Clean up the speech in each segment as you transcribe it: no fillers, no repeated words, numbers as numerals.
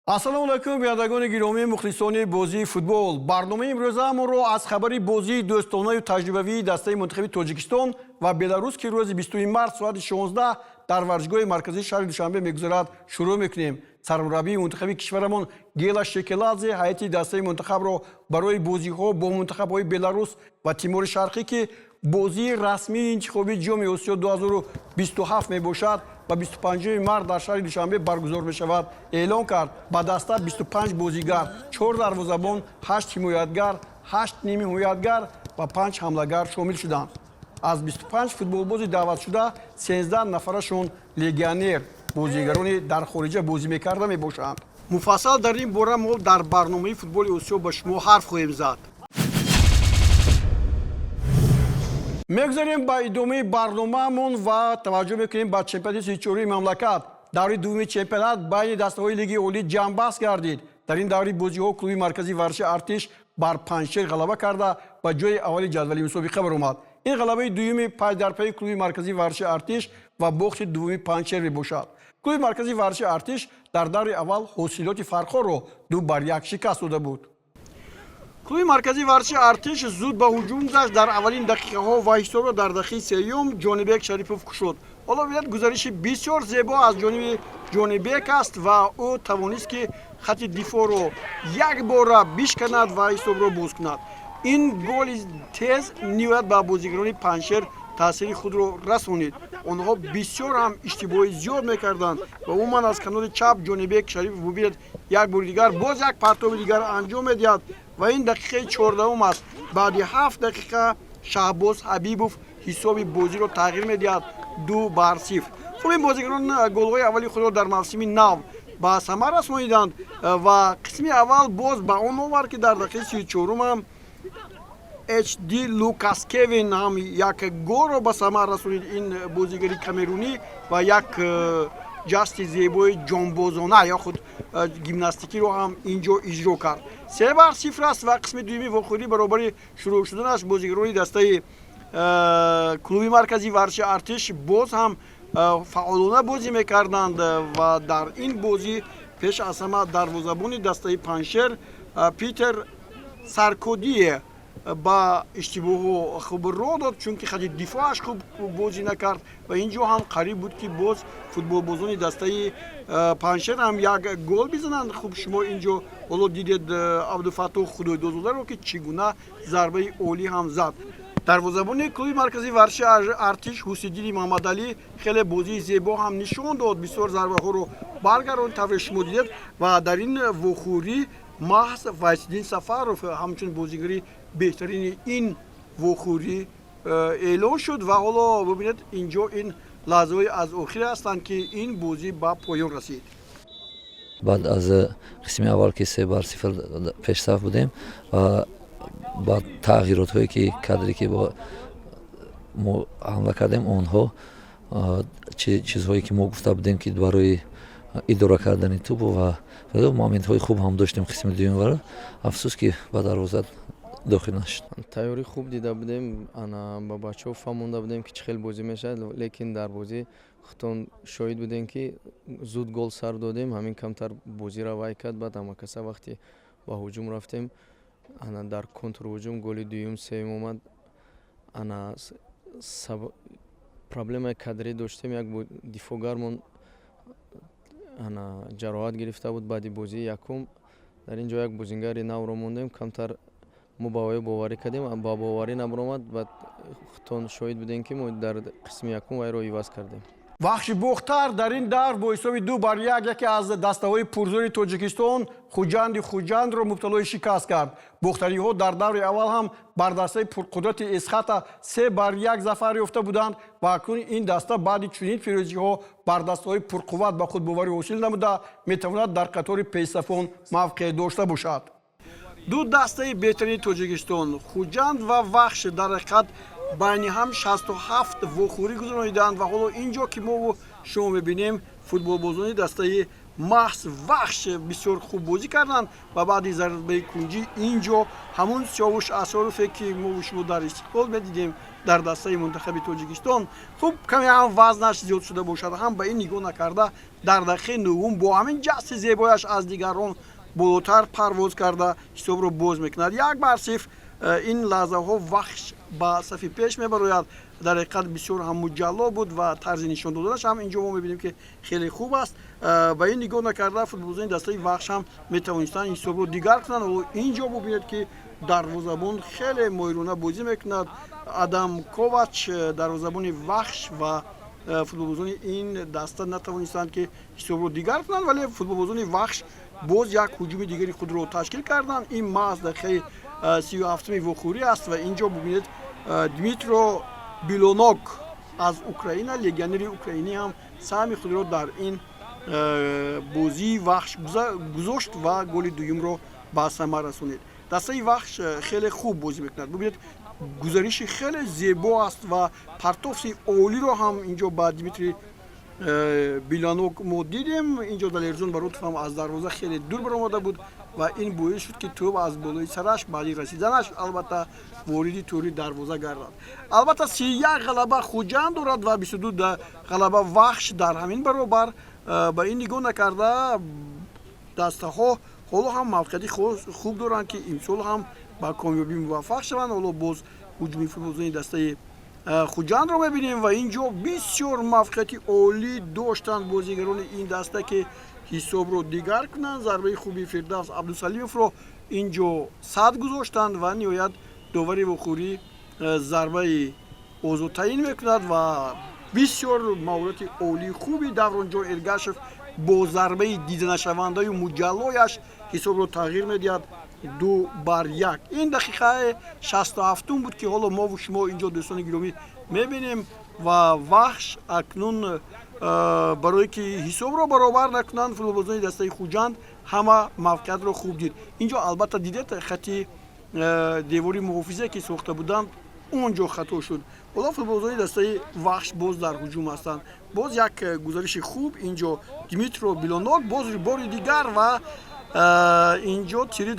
Ассалому алайкум, бинандагони гиромӣ, мухлисони бозии футбол. Барномаи имрӯзаамонро аз хабари бозии дӯстонаю таҷрибавии дастаи мунтахаби Тоҷикистон ва Беларус, ки рӯзи 20 март соати 16 дар варзишгоҳи марказии шаҳри Душанбе мегузарад, шурӯъ мекунем. Сармураббии мунтахаби кишварамон Гела Шекеладзе ҳайати дастаи мунтахабро барои бозиҳо бо мунтахабҳои Беларус ва Тимори Шарқӣ, ки бозии расмии интихобии Ҷоми Осиё 2027 мебошад ва 25 март дар шаҳри Душанбе баргузор мешавад, эълон кард. Ба даста 25 бозигар, 4 дарвозабон, 8 ҳимоятгар, 8 нимҳимоятгар ва 5 ҳамлагар шомил шуданд. Аз 25 футболбози даъватшуда 13 нафарашон легионер, бозигарони дар хориҷа бозӣ мекарда мебошанд. Муфассал дар ин бора мо дар барномаи «Футболи Осиё» ба шумо ҳарф хоҳем зад. Мегузарем ба идомаи барномаамон ва таваҷҷӯҳ мекунем ба чемпионати 34-уми мамлакат. Даври дуввуми чемпионат байни дастаҳои Лиги Олӣ ҷамъбаст гардид. Дар ин даври бозиҳо клуби марказии варзиши «Артиш» бар «Панҷшер» ғалаба карда, ба ҷои аввали ҷадвали мусобиқа баромад. Ин ғалабаи дуюми пайдарпайи клуби марказии варзиши «Артиш» ва бохти дуввуми «Панҷшер» мебошад. Клуби марказии варзиши «Артиш» дар даври аввал «Ҳосилоти Фархорро» 2-1 шикаст дода буд. Клуби марказии варзиши «Артиш» зуд ба ҳуҷум гузашт дар аввалин дақиқаҳо ва ҳисобро дар дақиқаи сеюм Ҷонибек Шарипов кушод. Ҳоло бинед, гузариши бисёр зебо аз ҷониби Ҷонибек аст ва ӯ тавонист, ки хати дифоъро якбора бишканад ва ҳисобро боз кунад. Ин голи тез ниҳоят ба бозигарони «Панҷшер» таъсири худро расонид. Онҳо бисёр ҳам иштибоҳи зиёд мекарданд ва умуман аз канори чап Ҷонибек Шарипов, бубинед, як бори дигар боз як партоби дигар анҷом медиҳад ва ин дақиқаи 14-ум аст. Баъди 7 дақиқа Шаҳбоз Ҳабибов ҳисоби бозиро тағйир медиҳад, 2-0. Хуб, ин бозигарон голҳои аввали худро дар мавсими нав ба самар расониданд ва қисми аввал боз ба он овард, ки дар дақиқаи 34-ум ҳам HD Лукас Кевин ҳам як голро ба самар расонид. Ин бозигари камерунӣ ва як ҷасти зебои ҷонбозона ё худ гимнастикиро ҳам ин ҷо иҷро кард. 3-0 аст ва қисми дуюми вохӯрӣ баробари шурӯъ шуданаш бозигарони дастаи клуби марказии варзиши «Артиш» боз ҳам фаъолона бозӣ мекарданд ва дар ин бозӣ пеш аз ҳама дарвозабони дастаи «Панҷшер» Питер Саркодие ба иштибоҳҳо хуб роҳ дод, чунки хати дифоаш хуб бозӣ накард ва ин ҷо ҳам қариб буд, ки боз футболбозони дастаи «Панҷшер» ҳам як гол бизананд. Хуб, шумо ин ҷо ҳоло дидед Абдуфаттоҳ Худойдозодаро, ки чӣ гуна зарбаи олӣ ҳам зад. Дарвозабони клуби марказии варзиши «Артиш» Ҳусиддини Муҳаммадалӣ хеле бозии зебо ҳам нишон дод, бисёр зарбаҳоро баргардонд, тавре шумо дидед. Ва дар ин вохӯрӣ маҳз Вайсиддин Сафаров ҳамчун бозигари беҳтарини ин вохӯрӣ эълон шуд. Ва ҳоло бубинед, ин ҷо ин лаҳзаҳои аз охире ҳастанд, ки ин бозӣ ба поён расид. Баъд аз қисми аввал, ки 3-0 пешсаф будем ва баъд тағйиротҳое ки кадре ки бо мо ҳамла кардем, онҳо чизҳое ки мо гуфта будем, ки барои идора кардани тӯбу ва моментҳои хуб ҳам доштем қисми дуюм вара, афсӯс, ки ба дарвоза дохил нашуд. Тайёрӣ хуб дида будем, ана ба бачаҳо фаҳмонда будем, ки чӣ хел бозӣ мешавад, лекин дар бозӣ худтон шоҳид будем, ки зуд гол сар додем. Ҳамин камтар бозиро вай кард. Баъд ҳамакаса вақте ба ҳуҷум рафтем, ана дар контрҳуҷум голи дуюм, сеюм омад. Ана проблемаи кадрӣ доштем, як дифоъгармон ана ҷароҳат гирифта буд баъди бозии якум. Дар ин ҷо як бозингари навро мондем, камтар мо ба вай боварӣ кардем, ба боварӣ набаромад. Баъд худтон шоҳид будем, ки мо дар қисми якум вайро иваз кардем. «Вахши Бохтар» дар ин давр бо ҳисоби 2-1 яке аз дастаҳои пурзӯри Тоҷикистон, «Хуҷанди Хуҷандро», мубталои шикаст кард. Бохтариҳо дар даври аввал ҳам бар дастаи пурқудрати «Эсхата» 3-1 зафар ёфта буданд ва акнун ин даста баъди чунин фирӯзиҳо бар дастаҳои пурқувват ба худбоварӣ ҳосил намуда, метавонад дар қатори пешсафон мавқеъ дошта бошад. Ду дастаи беҳтарини Тоҷикистон, «Хуҷанд» ва «Вахш», дар ҳақиқат байни ҳам 67 вохӯрӣ гузарониданд ва ҳоло ин ҷо, ки мо шумо мебинем, Футболбозони дастаи маҳз Вахш бисёр хуб бозӣ карданд ва баъди зарбаи кунҷӣ ин ҷо ҳамун Сиёвуш Асорове, ки мо шумо дар Истиқлол медидем, дар дастаи мунтахаби Тоҷикистон, хуб, каме ҳам вазнаш зиёд шуда бошад ҳам, ба ин нигоҳ накарда, дар дақиқаи нуҳум бо ҳамин ҷасти зебояш аз дигарон болотар парвоз карда, ҳисобро боз мекунад: 1-0. Ин лаҳзаҳо Вахш ба сафи пеш мебарояд. Дар ҳақиқат, бисёр ҳам муҷалло буд ва тарзи нишон доданаш ҳам инҷо мо мебинем, ки хеле хуб аст. Ба ин нигоҳ накарда, футболбозони дастаи Вахш ҳам метавонистанд ҳисобро дигар кунанд. Инҷо бубинед, ки дарвозабон хеле моҳирона бозӣ мекунад, Адам Ковач, дарвозабони Вахш, ва футболбозони ин даста натавонистанд, ки ҳисобро дигар кунанд. Вале футболбозони Вахш боз як ҳуҷуми дигари худро ташкил карданд. Ин маҳз дақиқаи 37-уми вохӯрӣ аст ва инҷо бубинед, Дмитро Билонок аз Украина, легионери украинӣ, ҳам саҳми худро дар ин бозии Вахш гузошт ва голи дуюмро ба самар расонид. Дастаи Вахш хеле хуб бозӣ мекунад. Бубинед, гузариши хеле зебо аст ва партофти олиро ҳам инҷо ба Дмитрий Биланок мо дидем. Инҷо Далерҷон Баротов ҳам аз дарвоза хеле дур баромада буд ва ин боис шуд, ки тӯб аз болои сараш баъди расиданаш, албатта, вориди тӯри дарвоза гардад. Албатта, 31 ғалаба Хуҷанд дорад ва 22 ғалаба Вахш дар ҳамин баробар. Ба ин нигоҳ накарда, дастаҳо ҳоло ҳам мавқеияти хуб доранд, ки имсол ҳам ба комёбӣ муваффақ шаванд. Ҳоло боз ҳуҷуми футболбозони дастаи Хуҷандро мебинем ва ин ҷо бисёр мавқеияти олӣ доштанд бозигарони ин даста, ки ҳисобро дигар кунанд. Зарбаи хуби Фирдавс Абдусалимовро ин ҷо сад гузоштанд ва ниҳоят довари вохӯрӣ зарбаи озод таъин мекунад ва бисёр маҳорати олии хуби Давронҷон Эргашев бо зарбаи диданашавандаю муҷаллояш ҳисобро тағйир медиҳад: 2-1. Ин дақиқаи 67-ум буд, ки ҳоло мову шумо инҷо, дӯстони гиромӣ, мебинем. Ва Вахш акнун барое ки ҳисобро баробар накунанд, футболбозони дастаи Хуҷанд ҳама мавқеиятро хуб дид. Инҷо, албатта, дидед, хати девори муҳофизе, ки сохта буданд, он ҷо хато шуд. Ҳоло футболбозони дастаи Вахш боз дар ҳуҷум ҳастанд. Боз як гузариши хуб инҷо Дмитро Билонок, боз бори дигар, ва инҷо тири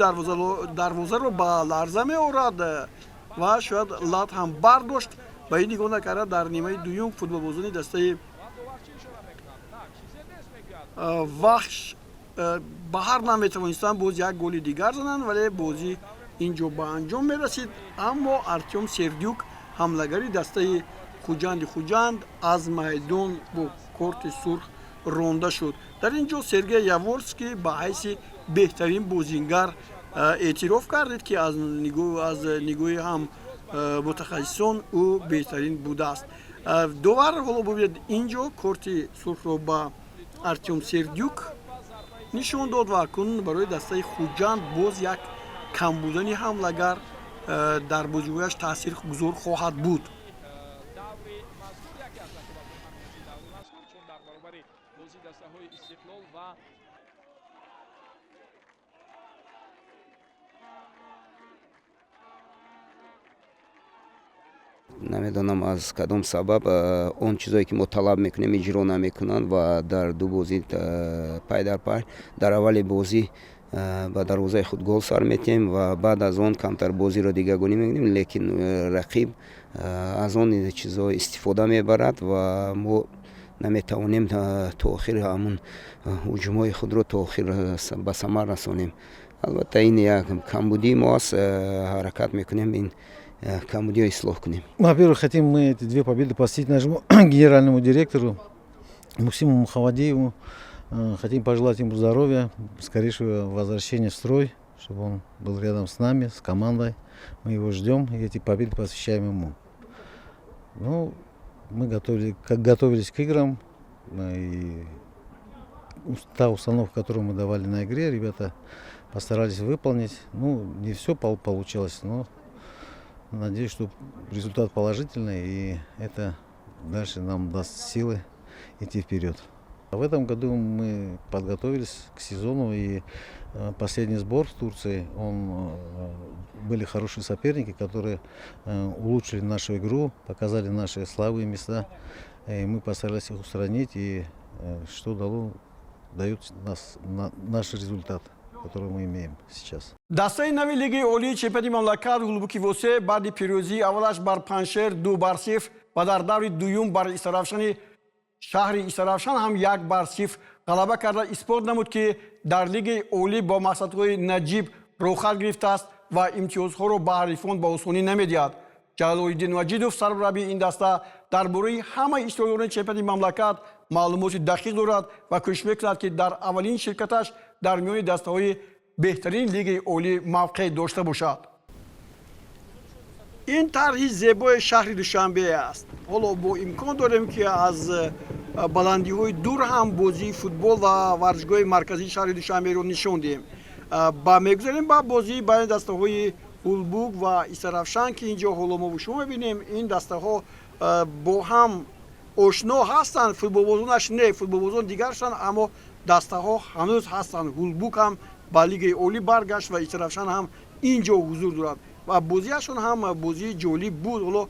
дарвозаро ба ларза меорад ва шояд лат ҳам бардошт. Ба ин нигоҳ накарда, дар нимаи дуюм футболбозони дастаи Вахш ба ҳар наметавонистанд боз як голи дигар зананд, вале бозӣ ин ҷо ба анҷом мерасид. Аммо Артём Сердюк, ҳамлагари дастаи Хуҷанди Хуҷанд, аз майдон бо корти сурх ронда шуд. Дар ин ҷо Сергей Яворский ба ҳайси беҳтарин бозингар эътироф кардед, ки аз нигоҳи ҳам мутахассисон ӯ беҳтарин будааст. Довар ҳоло, бубинед, ин ҷо корти сурхро ба Артём Сердюк нишон дод ва акнун барои дастаи Хуҷанд боз як кам будани ҳамлагар дар бозиҳояш таъсиргузор хоҳад буд. Даври мазкур яке аз рақобатҳои марказии даври мазкур, чун дар баробари бозии дастаҳои Истиқлол ва Намедонам, аз кадом сабаб он чизое, ки мо талаб мекунем, иҷро намекунанд ва дар ду бозӣ пай дар пай дар аввали бозӣ ба дарвозаи худ гол сар метиҳем ва баъд аз он камтар бозиро дигаргунӣ мекунем, лекин рақиб аз он чизҳо истифода мебарад ва мо наметавонем то охир ҳамун ҳуҷумҳои худро то охир ба самар расонем. Албатта, ин як камбудии мо аст, ҳаракат мекунем, ин камбудиро ислоҳ кунем. Во-первых, хотим мы эти две победы посвятить нашему генеральному директору Мухсину Мухаммадиеву. Хотим пожелать ему здоровья, скорейшего возвращения в строй, чтобы он был рядом с нами, с командой. Мы его ждем и эти победы посвящаем ему. Ну, мы готовили, как готовились к играм, и та установка, которую мы давали на игре, ребята постарались выполнить. Ну, не все получилось, но надеюсь, что результат положительный, и это дальше нам даст силы идти вперед. В этом году мы подготовились к сезону, и последний сбор в Турции, были хорошие соперники, которые улучшили нашу игру, показали наши слабые места, и мы постарались их устранить, и что дает наш результат, который мы имеем сейчас. Дастаи нави Лигаи олии чемпионати мамлакат Ҳулбуки Восе баъди пирӯзии аввалаш бар Панҷшер 2-0 ва дар даври дуюм бар Истаравшани шаҳри Истаравшан ҳам 1-0 ғалаба карда, исбот намуд, ки дар Лигаи олӣ бо мақсадҳои наҷиб роҳхат гирифтааст ва имтиёзҳоро ба ҳарифон ба осонӣ намедиҳад. Ҷалолиддин Маҷидов, сармураббии ин даста, дар бораи ҳамаи иштирокдорони чемпионати мамлакат маълумоти дақиқ дорад ва кӯшиш мекунад, ки дар аввалин ширкаташ дар миёни дастаҳои беҳтарин Лигаи олӣ мавқеъ дошта бошад. Ин тарҳи зебои шаҳри Душанбе аст. Ҳоло бо имкон дорем, ки аз баландиҳои дур ҳам бозии футбол ва варзишгоҳи марказии шаҳри Душанберо нишон диҳем. Ба мегузарем ба бозии байни дастаҳои Ҳулбук ва Истаравшан, ки ин ҷо ҳоло мо шумо мебинем, ин дастаҳо бо ҳам ошно ҳастанд. Футболбозонаш не, футболбозон дигар шуданд, аммо дастаҳо ҳанӯз ҳастанд. Ҳулбук ҳам ба Лигаи олӣ баргашт ва Истаравшан ҳам ин ҷо ҳузур дорад ва бозиашон ҳам бозии ҷолиб буд. Ҳоло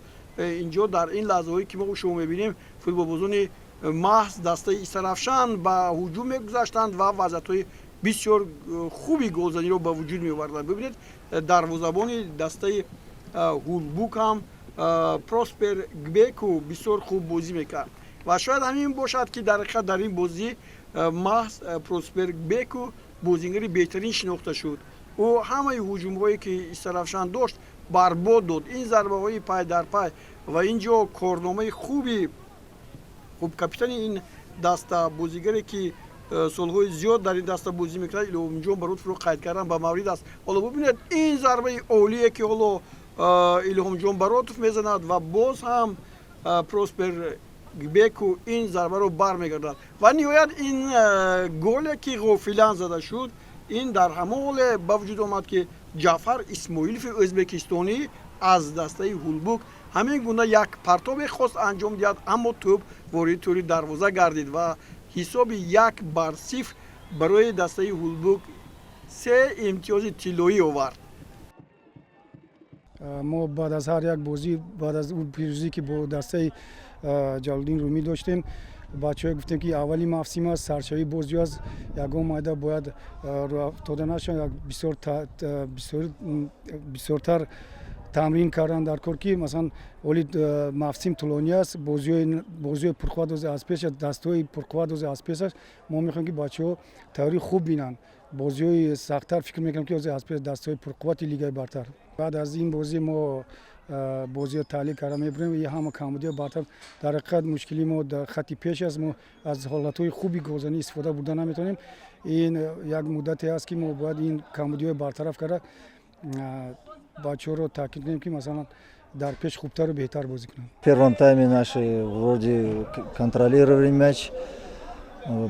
инҷо дар ин лаҳзаҳое ки мо шумо мебинем, футболбозони маҳз дастаи Истаравшан ба ҳуҷум мегузаштанд ва вазъиятҳои бисёр хуби голзаниро ба вуҷуд меоварданд. Бибинед, дарвозабони дастаи Ҳулбук ҳам, Проспер Гбеку, бисёр хуб бозӣ мекард ва шояд ҳамин бошад, ки дар ҳақиқат дар ин бозӣ маҳз Проспер Гбеку бозингари беҳтарин шинохта шуд. Ӯ ҳамаи ҳуҷумҳое ки Истаравшан дошт, барбод дод. Ин зарбаҳои пай дар пай ва ин ҷо корномаи хуби хуб капитани ин даста, бозигаре ки солҳои зиёд дар ин даста бозӣ мекунад, Илҳомҷон Баротовро қайд кардан ба маврид аст. Ҳоло бубинед, ин зарбаи олие ки ҳоло Илҳомҷон Баротов мезанад ва боз ҳам Проспер Гбеку ин зарбаро бармегардад ва ниҳоят ин голе ки ғофилан зада шуд, ин дар ҳамон ҳоле ба вуҷуд омад, ки Ҷаъфар Исмоилови ӯзбекистонӣ аз дастаи Ҳулбук ҳамин гуна як партобе хост анҷом диҳад, аммо тӯб вориди тӯри дарвоза гардид ва ҳисоби 1-0 барои дастаи Ҳулбук се имтиёзи тиллоӣ овард. Мо баъд аз ҳар як бозӣ, баъд аз пирӯзӣ, ки бо дастаи Ҷалолиддин Румӣ доштем, бачаҳое гуфтем, ки аввали мавсим аст, саршавии бозӣ аст, ягон майда бояд рӯафтода нашавад, бисёртар тамрин кардан дар кор, ки масалан оли мавсим тӯлонӣ аст, бозиҳои пурқувват аз пеш аст, дастаҳои пурқувват аз пеш аст. Мо мехоҳем, ки бачаҳо тайёрии хуб бинанд, бозиҳои сахттар. Фикр мекунам, ки аз пеш дастаҳои пурқуввати Лигаи бартар. Баъд аз ин бозӣ мо бозиро таҳлил карда мебурем и ҳама камбудиҳо бартар. Дар ҳақиқат, мушкили мо дар хатти пеш аст. Мо аз ҳолатҳои хуби голзанӣ истифода бурда наметавонем. Ин як муддате аст, ки мо бояд ин камбудиҳои бартараф карда, бачаҳоро таъкид кунем, ки масалан дар пеш хубтару беҳтар бозӣ кунанд. В первом тайме наши вроде контролировали мяч,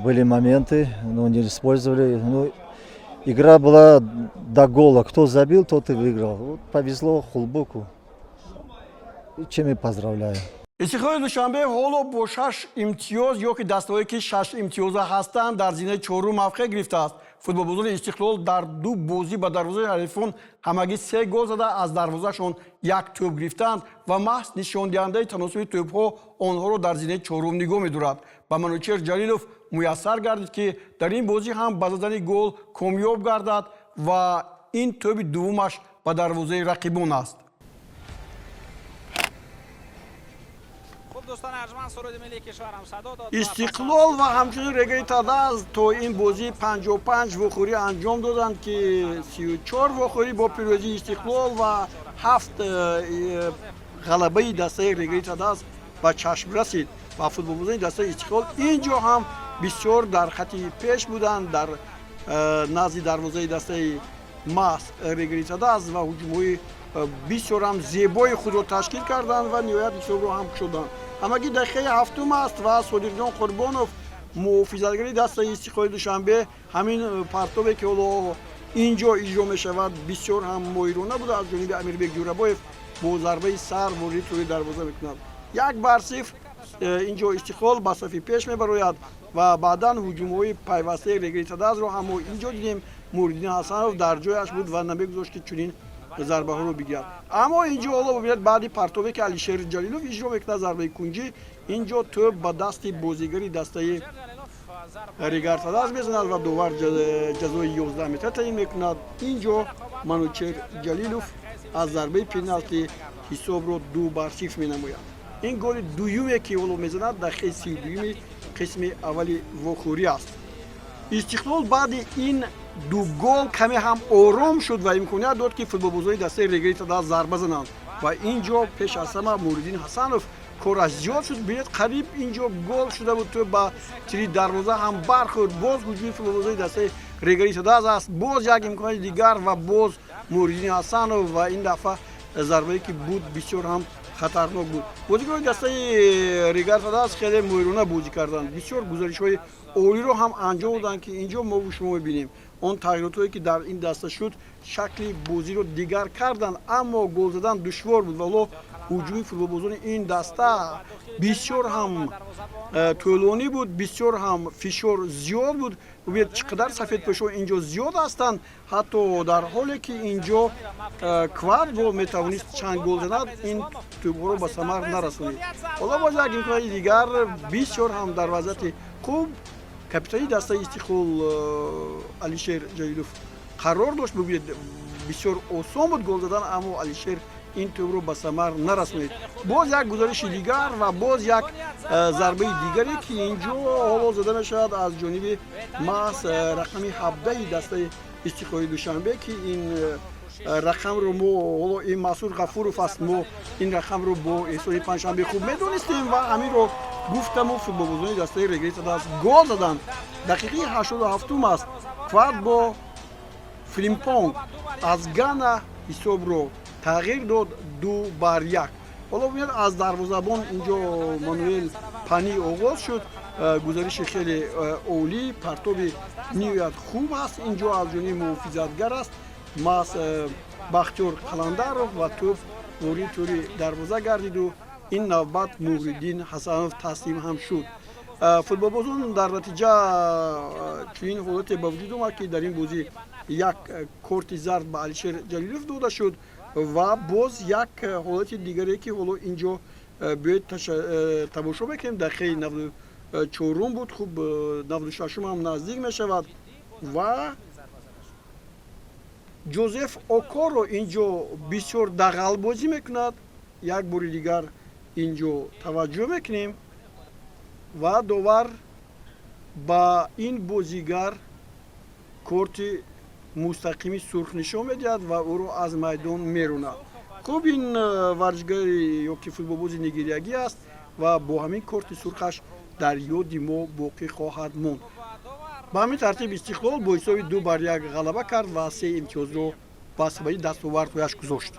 были моменты, но не использовали. Ну, игра была до гола. Кто забил, тот и выиграл. Вот повезло Хулбуку. Чем и поздравляю. Истиқлоли Душанбе ҳоло бо шаш имтиёз, ё ки дастаҳое ки шаш имтиёза ҳастанд, дар зинаи чорум мавқеъ гирифтааст. Футболбозони Истиқлол дар ду бозӣ ба дарвозаи ҳарифон ҳамагӣ се гол зада, аз дарвозаашон як тӯб гирифтаанд ва маҳз нишондиҳандаи таносуби тӯбҳо онҳоро дар зинаи чорум нигоҳ медорад. Ба Манучер Ҷалилов муяссар гардид, ки дар ин бозӣ ҳам ба задани гол комёб гардад ва ин тӯби дуввумаш ба дарвозаи рақибон аст. Хуб, дӯстони арҷманд, суруди миллии кишварам садо дод. Истиқлол ва ҳамчунин Регари Тадаз то ин бозӣ 55 вохӯрӣ анҷом доданд, ки 34 вохӯрӣ бо пирӯзии Истиқлол ва ҳафт ғалабаи дастаи Регари Тадаз ба чашм расид. Ва футболбозони дастаи Истиқлол ин ҷо ҳам бисёр дар хати пеш буданд, дар назди дарвозаи дастаи маҳз Регари Тадаз ва ҳуҷумҳои бисёрам зебои худро ташкил карданд ва ниҳоят ҳисобро ҳам кушоданд. Ҳамагӣ дақиқаи ҳафтум аст ва Содиқҷон Қурбонов, муҳофизатгари дастаи Истиқлоли Душанбе, ҳамин партобе ки ҳоло ин ҷо иҷро мешавад, бисёр ҳам моҳирона буда, аз ҷониби Амирбек Ҷурабоев бо зарбаи сар вориди тӯри дарвоза мекунад. 1-0, ин ҷо Истиқлол ба сафи пеш мебарояд ва баъдан ҳуҷумҳои пайвастаи Регари Тадазро ҳам мо ин ҷо дидем. Муҳриддин Ҳасанов дар ҷояш буд ва намегузошт, ки чунин зарбаҳоро бигирад. Аммо ин ҷо ҳоло бибинед, баъди партобе ки Алишер Ҷалилов иҷро мекунад, зарбаи кунҷӣ, ин ҷо тӯб ба дасти бозигари дастаи Регар Тадаз мезанад ва довар ҷазои 11 метр таъин мекунад. Ин ҷо Манучер Ҷалилов аз зарбаи пеналти ҳисобро 2-0 менамояд. Ин голи дуюме, ки ҳоло мезанад, дақиқаи 32-юми қисми аввали вохӯрӣ аст. Истиқлол баъди ин ду гол каме ҳам ором шуд ва имконият дод, ки футболбозони дастаи Регари Тадаз зарба зананд. Ва ин ҷо пеш аз ҳама Муҳриддин Ҳасанов кораш зиёд шуд. Бинед, қариб ин ҷо гол шуда буд, тӯб ба тири дарвоза ҳам бархӯрд. Боз ҳуҷуми футболбозони дастаи Регари Тадаз аст, боз як имконияти дигар ва боз Муҳриддин Ҳасанов, ва ин дафъа зарбае, ки буд, бисёр ҳам хатарнок буд. Бозигарони дастаи Регар Тадаз хеле моҳирона бозӣ карданд, бисёр гузаришҳои олиро ҳам анҷом доданд, ки ин ҷо мову шумо мебинем. Он тағйиротҳое, ки дар ин даста шуд, шакли бозиро дигар карданд, аммо гол задан душвор буд. Вало ҳуҷуми футболбозони ин даста бисёр ҳам тӯлонӣ буд, бисёр ҳам фишор зиёд буд. Бубинед, чӣ қадар сафедпӯшон ин ҷо зиёд ҳастанд. Ҳатто дар ҳоле ки ин ҷо Квадво метавонист чанд гол занад, ин тӯбҳоро ба самар нарасонид. Ҳоло боз як имконияти дигар, бисёр ҳам дар вазъияти хуб капитани дастаи Истиқлол Алишер Ҷалилов қарор дошт. Бубинед, бисёр осон буд гол задан, аммо Алишер ин тӯбро ба самар нарасонид. Боз як гузариши дигар ва боз як зарбаи дигаре, ки ин ҷо ҳоло зада мешавад аз ҷониби маҳз рақами 17-и дастаи Истиқлоли Душанбе, ки ин рақамро мо ҳоло, ин Масуд Ғафуров аст, мо ин рақамро бо Эҳсони Панҷшанбе хуб медонистем ва ҳаминро гуфтаму футболбозони дастаи Регари Тадаз гол заданд. Дақиқаи 87-ум аст. Квадбо Флимпонг аз Гана ҳисобро тағйир дод, 2-1. Ҳоло бибинед, аз дарвозабон инҷо Мануэл Пани оғоз шуд. Гузариши хеле олӣ, партоби ниҳоят хуб аст инҷо аз ҷониби муҳофизатгар аст, маҳз Бахтиёр Қаландаров, ва тӯб ворид тӯри дарвоза гардиду ин навбат Муҳриддин Ҳасанов таслим ҳам шуд. Футболбозон дар натиҷа чунин ҳолате ба вуҷуд омад, ки дар ин бозӣ як корти зард ба Алишер Ҷалилов дода шуд ва боз як ҳолати дигаре, ки ҳоло инҷо биёед тамошо мекунем. Дақиқаи 94-ум буд, хуб, 96-ум ҳам наздик мешавад, ва Ҷозеф Окоро инҷо бисёр дағал бозӣ мекунад. Як бори дигар инҷо таваҷҷӯҳ мекунем ва довар ба ин бозигар корти мустақими сурх нишон медиҳад ва ӯро аз майдон меронад. Хуб, ин варзишгари ёки футболбози нигериягӣ аст ва бо ҳамин корти сурхаш дар ёди мо боқӣ хоҳад монд. Ба ҳамин тартиб Истиқлол бо ҳисоби 2-1 ғалаба кард ва се имтиёзро ба сабади дастовардҳояш гузошт.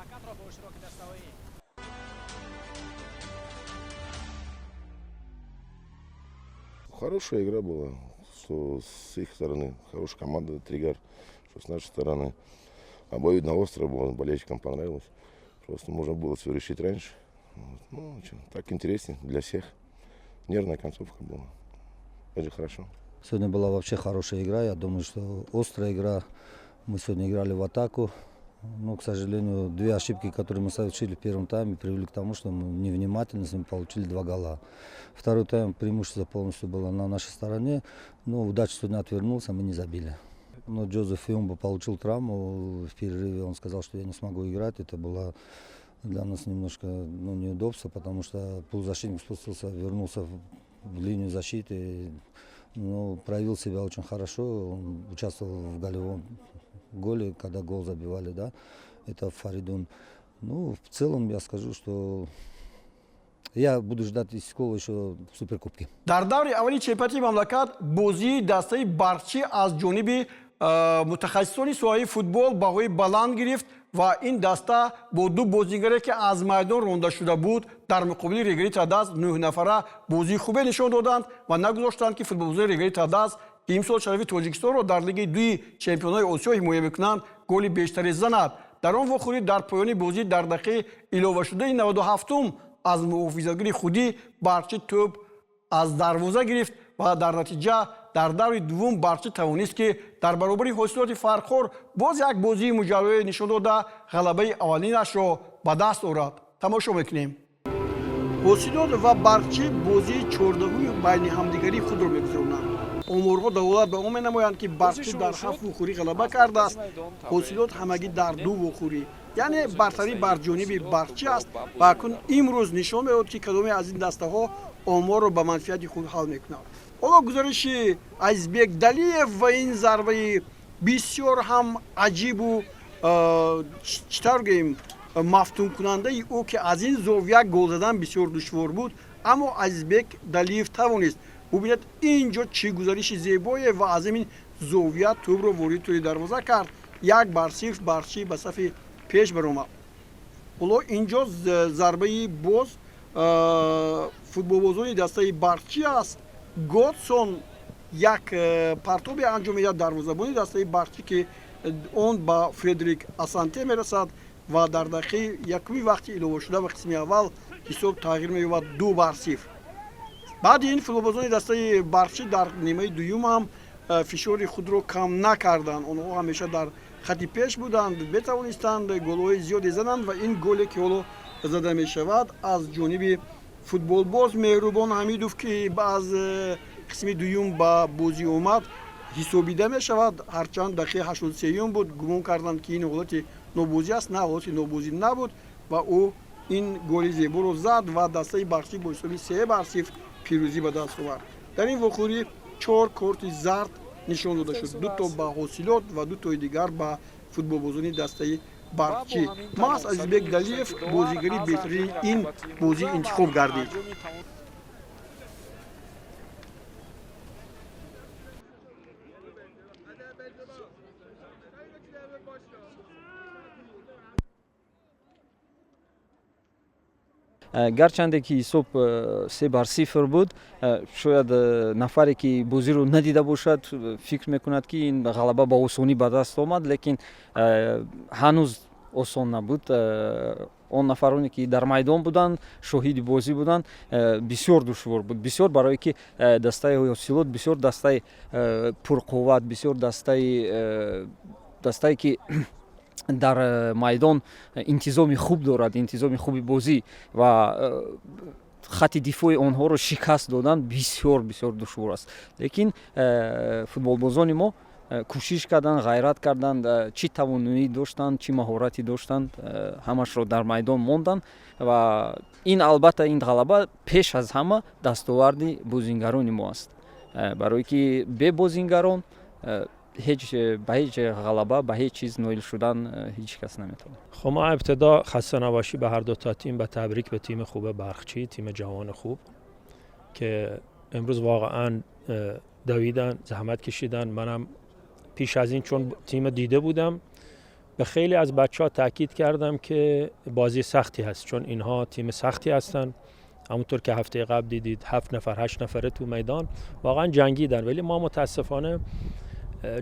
Хорошая игра была, что с их стороны, хорошая команда Тригар, что с нашей стороны. Обоюдно остро было, болельщикам понравилось. Просто можно было все решить раньше. Вот. Ну, что, так интереснее для всех. Нервная концовка была. Это же хорошо. Сегодня была вообще хорошая игра. Я думаю, что острая игра. Мы сегодня играли в атаку. Но, к сожалению, две ошибки, которые мы совершили в первом тайме, привели к тому, что мы невнимательно с ними получили два гола. Второй тайм преимущество полностью было на нашей стороне. Но удача сегодня отвернулся, мы не забили. Но Джозеф Юмба получил травму в перерыве. Он сказал, что я не смогу играть. Это было для нас немножко, ну, неудобство, потому что полузащитник спустился, вернулся в линию защиты. Но проявил себя очень хорошо. Он участвовал в голевом голе, когда гол забивали, да, это Фаридун. Ну, в целом я скажу, что я буду ждать Истиклола еще в Суперкубке. Дар даври аввали чемпионати мамлакат бозии дастаи Барқчӣ аз ҷониби мутахассисони соҳаи футбол баҳои баланд гирифт ва ин даста бо ду бозигаре, ки аз майдон ронда шуда буд, дар муқобили Регари Тадаз нӯҳнафара бозии хубе нишон доданд ва нагузоштанд, ки футболбозони Регари Тадаз, ки имсол шарафи Тоҷикистонро дар лигаи дуи чемпионҳои Осиё ҳимоя мекунанд, голи бештаре занад. Дар он вохӯрӣ дар поёни бозӣ, дар дақиқаи иловашудаи 97-ум, аз муҳофизатгари худӣ Барқчӣ тӯб аз дарвоза гирифт ва дар натиҷа дар даври дуввум Барқчӣ тавонист, ки дар баробари Ҳосилоти Фархор боз як бозии муҷаррое нишон дода, ғалабаи аввалинашро ба даст орад. Тамошо мекунем. Ҳосилот ва Барқчӣ бозии 14-уми байни ҳамдигарии худро мегузаронанд. Оморҳо далолат ба он менамоянд, ки Барқчӣ дар ҳафт вохӯрӣ ғалаба кардааст, Ҳосилот ҳамагӣ дар ду вохӯрӣ, яъне бартарӣ бар ҷониби Барқчӣ аст. Ва акнун имрӯз нишон медод, ки кадоме аз ин дастаҳо оморро ба манфиати худ ҳал мекунад. Ҳоло гузориши Азизбек Далиев ва ин зарбаи бисёр ҳам аҷибу, чӣ тавр гӯем, мафтункунандаи ӯ, ки аз ин зовия гол задан бисёр душвор буд, аммо Азизбек Далиев тавонист. Бубинед, ин ҷо чӣ гузариши зебое ва аз ҳамин зовия тӯбро ворид тӯри дарвоза кард. 1-0 Барқчӣ ба сафи пеш баромад. Ҳоло ин ҷо зарбаи боз футболбозони дастаи Барқчӣ аст. Годсон як партобе анҷом медиҳад, дарвозабони дастаи Барқчӣ, ки он ба Фредерик Асанте мерасад ва дар дақиқаи якуми вақти иловашуда ба қисми аввал ҳисоб тағйир меёбад, 2-0. Баъди ин футболбозони дастаи Барқчӣ дар нимаи дуюм ҳам фишори худро кам накарданд. Онҳо ҳамеша дар хати пеш буданд, метавонистанд голҳои зиёде зананд. Ва ин голе, ки ҳоло зада мешавад аз ҷониби футболбоз Меҳрубон Ҳамидов, ки аз қисми дуюм ба бозӣ омад, ҳисобида мешавад. Ҳарчанд дақиқаи 83-юм буд, гумон карданд, ки ин ҳолати нобозӣ аст. На, ҳолати нобозӣ набуд ва ӯ ин голи зеборо зад ва дастаи Барқчӣ бо ҳисоби 3-0 пирӯзӣ ба даст овард. Дар ин вохӯрӣ чор корти зард нишон дода шуд: дуто ба Ҳосилот ва дутои дигар ба футболбозони дастаи Барқчӣ. Маҳз Азизбек Далиев бозигари беҳтарини ин бозӣ интихоб гардид. Гарчанде ки ҳисоб 3-0 буд, шояд нафаре, ки бозиро надида бошад, фикр мекунад, ки ин ғалаба ба осонӣ ба даст омад, лекин ҳанӯз осон набуд. Он нафароне, ки дар майдон буданд, шоҳиди бозӣ буданд, бисёр душвор буд, бисёр, барое ки дастаи Ҳосилот бисёр дастаи пурқувват, бисёр дастае, ки дар майдон интизоми хуб дорад, интизоми хуби бозӣ, ва хатти дифои онҳоро шикаст додан бисёр, бисёр душвор аст. Лекин футболбозони мо кӯшиш карданд, ғайрат карданд, чӣ тавоноӣ доштанд, чӣ маҳорате доштанд, ҳамашро дар майдон монданд. Ва ин, албатта, ин ғалаба пеш аз ҳама дастоварди бозингарони мо аст, барое ки бе бозингарон ҳеҷ ба ҳеҷ ғалаба, ба ҳеҷ чиз ноил шудан ҳеҷ кас наметавонад. خب، ما ابتدا خسته نباشی به هر دو تا تیم و تبریک به تیم خوب برقچی، تیم جوان خوب که امروز واقعا دویدن، زحمت کشیدن. منم پیش از این چون تیم دیده بودم، به خیلی از بچه ها تاکید کردم که بازی سختی هست، چون اینها تیم سختی هستن. همونطور که هفته قبل دیدید، هفت نفر، هشت نفره تو میدان واقعا جنگیدن. ولی ما متاسفانه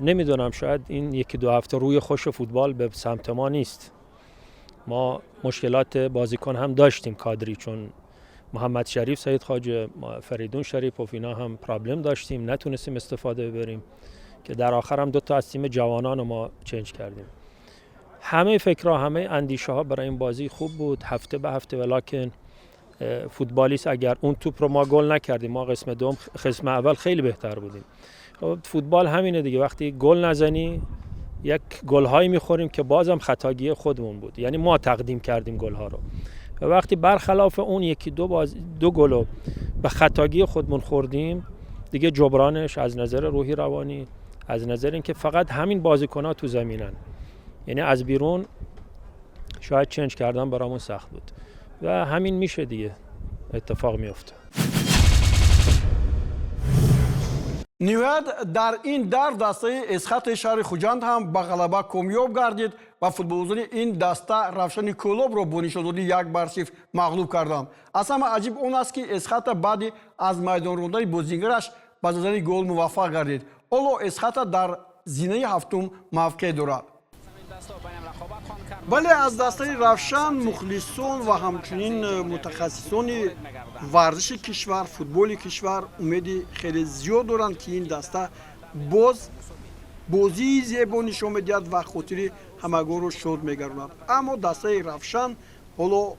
نمیدونم، شاید این یکی دو هفته روی خوش فوتبال به سمت ما نیست. ما مشکلات بازیکن هم داشتیم، کادری، چون محمد شریف، سید خواجه، فریدون شریف و اینا هم problem داشتیم، نتونستیم استفاده ببریم که در آخر هم دو تا از تیم جوانان ما change کردیم. همه فکرها، همه اندیشه ها برای این بازی خوب بود، هفته به هفته، ولکن فوتبالیست. اگر اون توپ رو ما گل نکردیم، ما قسم دوم، قسم اول خیلی بهتر بودیم. خب، فوتبال همینه دیگه، وقتی گل نزنی یک گل هایی میخوریم که بازم خطاگی خودمون بود، یعنی ما تقدیم کردیم گل ها رو. و وقتی برخلاف اون یکی دو باز دو گل به خطاگی خودمون خوردیم، دیگه جبرانش از نظر روحی، روانی، از نظر اینکه فقط همین بازیکن تو زمینن، یعنی از بیرون شاید change کردن برامون سخت بود و همین میشه دیگه، اتفاق میفته. Ниҳоят, дар ин давр дастаи Эсхати шаҳри Хуҷанд ҳам ба ғалаба комёб гардид ва футболбозони ин даста Равшани Кӯлобро бо нишондоди 1-0 мағлуб карданд. Аз ҳама аҷиб он аст, ки Эсхата баъди аз майдон рондани бозигараш ба задани гол муваффақ гардид. Ҳоло Эсхата дар зинаи ҳафтум мавқеъ дорад. Бале, аз дастаи Равшан мухлисон ва ҳамчунин мутахассисони варзиши кишвар, футболи кишвар умеди хеле зиёд доранд, ки ин даста боз бозии зебо нишон медиҳад ва хотири ҳамагонро шод мегардонад. Аммо дастаи Равшан ҳоло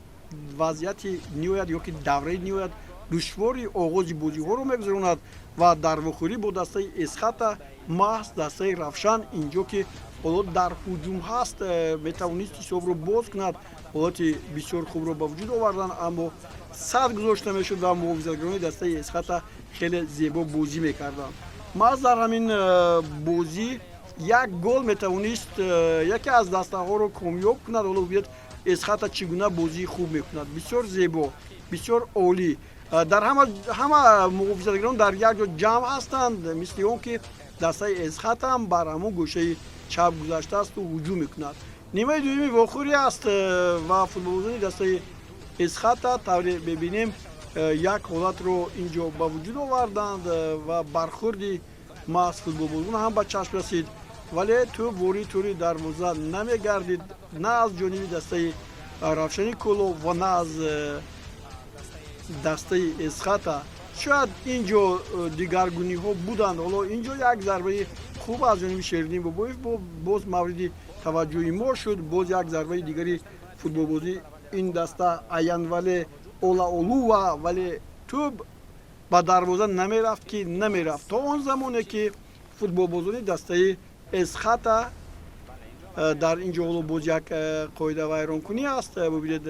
вазъияти ниҳоят ё ки давраи ниҳоят Душвори оғози бозиҳоро мегузаронад ва дар вохӯрӣ бо дастаи Эсхата маҳз дастаи Равшан инҷо, ки ҳоло дар ҳуҷум ҳаст, метавонист ҳисобро боз кунад. Ҳолати бисёр хубро ба вуҷуд оварданд, аммо сад гузошта мешуд ва муҳофизатгарони дастаи Эсхата хеле зебо бозӣ мекарданд. Маҳз дар ҳамин бозӣ як гол метавонист яке аз дастаҳоро комёб кунад. Ҳоло бибинед, Эсхата чӣ гуна бозии хуб мекунад, бисёр зебо, бисёр олӣ. Дар ҳама муҳофизатгарон дар як ҷо ҷамъ ҳастанд, мисли он ки дастаи Эсхата ҳам бар ҳамон гӯшаи чап гузаштаасту ҳуҷум мекунад. Нимаи дуюми вохӯрӣ аст ва футболбозони дастаи Эсхата, тавре мебинем, як ҳолатро ин ҷо ба вуҷуд оварданд ва бархӯрди маҳз футболбозон ҳам ба чашм расид, вале тӯб ворид тӯри дарвоза намегардид, на аз ҷониби дастаи Равшани Кӯлоб ва на аз дастаи Эсхата. Шояд ин ҷо дигаргуниҳо буданд. Ҳоло ин ҷо як зарбаи хуб аз ҷониби Шериддин Бобоев боз мавриди таваҷҷӯҳи мо шуд. Боз як зарбаи дигари футболбозӣ ин даста Аянвале Олаолува, вале тӯб ба дарвоза намерафт, ки намерафт, то он замоне ки футболбозони дастаи Эсхата дар ин ҷо ҳоло боз як қоидавайронкунӣ аст. Бубинед,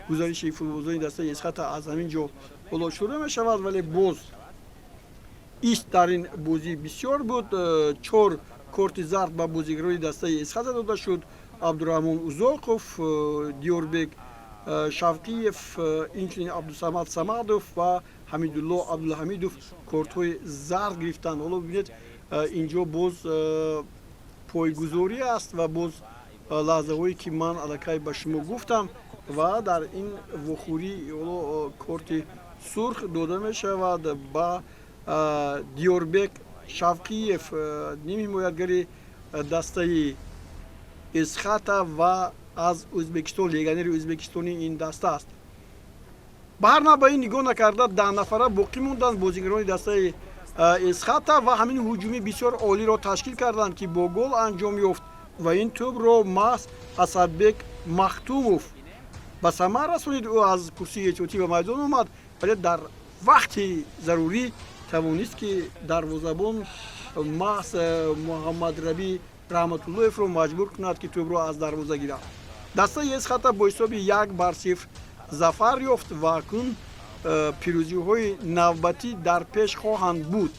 гузариши футболбозони дастаи Эсхата аз ҳамин ҷо ҳоло шурӯъ мешавад, вале боз ист дар ин бозӣ бисёр буд. Чор корти зард ба бозигарони дастаи Эсхата дода шуд: Абдураҳмон Узоқов, Диёрбек Шавқиев, инчунин Абдусамад Самадов ва Ҳамидулло Абдулҳамидов кортҳои зард гирифтанд. Ҳоло бибинед, инҷо боз пойгузорӣ аст ва боз лаҳзаҳое, ки ман аллакай ба шумо гуфтам, ва дар ин вохӯрӣ ҳоло корти сурх дода мешавад ба Диёрбек Шавқиев, ним ҳимоятгари дастаи Эсхата ва аз Ӯзбекистон, легионери ӯзбекистонии ин даста аст. Ба ҳар нав, ба ин нигоҳ накарда, 10 нафара боқӣ монданд бозигарони дастаи Эсхата ва ҳамин ҳуҷуми бисёр олиро ташкил карданд, ки бо гол анҷом ёфт, ва ин тӯбро маҳз Асадбек Махтумов ба самар расонид. Ӯ аз курсии эҳтиётӣ ба майдон омад, вале дар вақти зарурӣ тавонист, ки дарвозабон маҳз Муҳаммадрабӣ Раҳматуллоевро маҷбур кунад, ки тӯбро аз дарвоза гирад. Дастаи Эсхата бо ҳисоби 1-0 зафар ёфт ва акнун пирӯзиҳои навбатӣ дар пеш хоҳанд буд.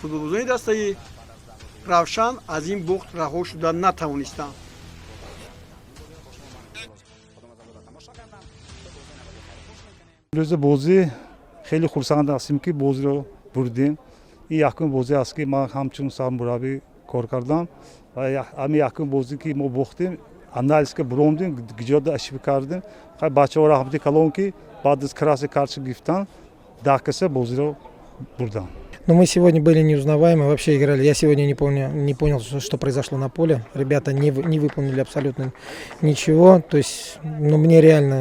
Футболбозони дастаи Равшан аз ин бохт раҳо шуда натавонистанд. Рӯзи бозӣ хеле хурсанд ҳастем, ки бозиро бурдем. Ин якум бозӣ аст, ки ман ҳамчун сармураббӣ кор кардам, ва ҳамин якум бозӣ, ки мо бохтем, анализ ка буромдем, гиҷода ошибка кардем. Хай, бачаҳо раҳмати калон, ки баъд аз красный карточка гирифтан, 10 каса бозиро бурданд. Но мы сегодня были неузнаваемы, вообще играли. Я сегодня не помню, не понял, что произошло на поле. Ребята не выполнили абсолютно ничего. То есть, ну, мне реально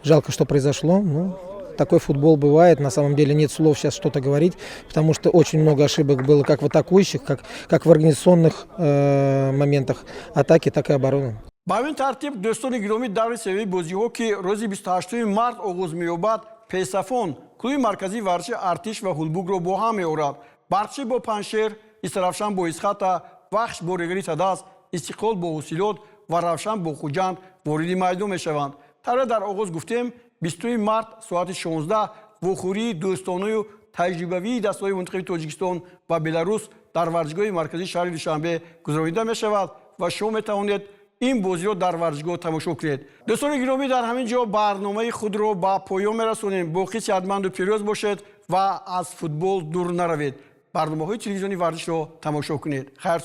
жалко, что произошло. Ну, такой футбол бывает. На самом деле нет слов сейчас что-то говорить, потому что очень много ошибок было как в атакующих, как в организационных моментах атаки, так и обороны. Ба ҳамин тартиб, дӯстони гиромӣ, даври сеюми бозиҳо, ки рӯзи 28 март оғоз меёбад, пешсафон клуби марказии варзиши Артиш ва Ҳулбукро бо ҳам меорад. Барқчӣ бо Панҷшер, Истаравшан бо Исхата, Вахш бо Регари Тадас, Истиқлол бо Ҳосилот ва Равшан бо Хуҷанд вориди майдон мешаванд. Тавре дар оғоз гуфтем, 20 март соати 16 вохӯрии дӯстонаю таҷрибавии дастаҳои мунтахаби Тоҷикистон ва Беларус дар варзишгоҳи марказии шаҳри Душанбе гузаронида мешавад ва шумо метавонед ин бозиро дар варзишгоҳ тамошо кунед. Дӯстони гиромӣ, дар ҳамин ҷо барномаи худро ба поён мерасонем. Боқӣ сеҳатманду пирӯз бошед ва аз футбол дур наравед. Барномаҳои телевизиони варзишро тамошо кунед. Хайр.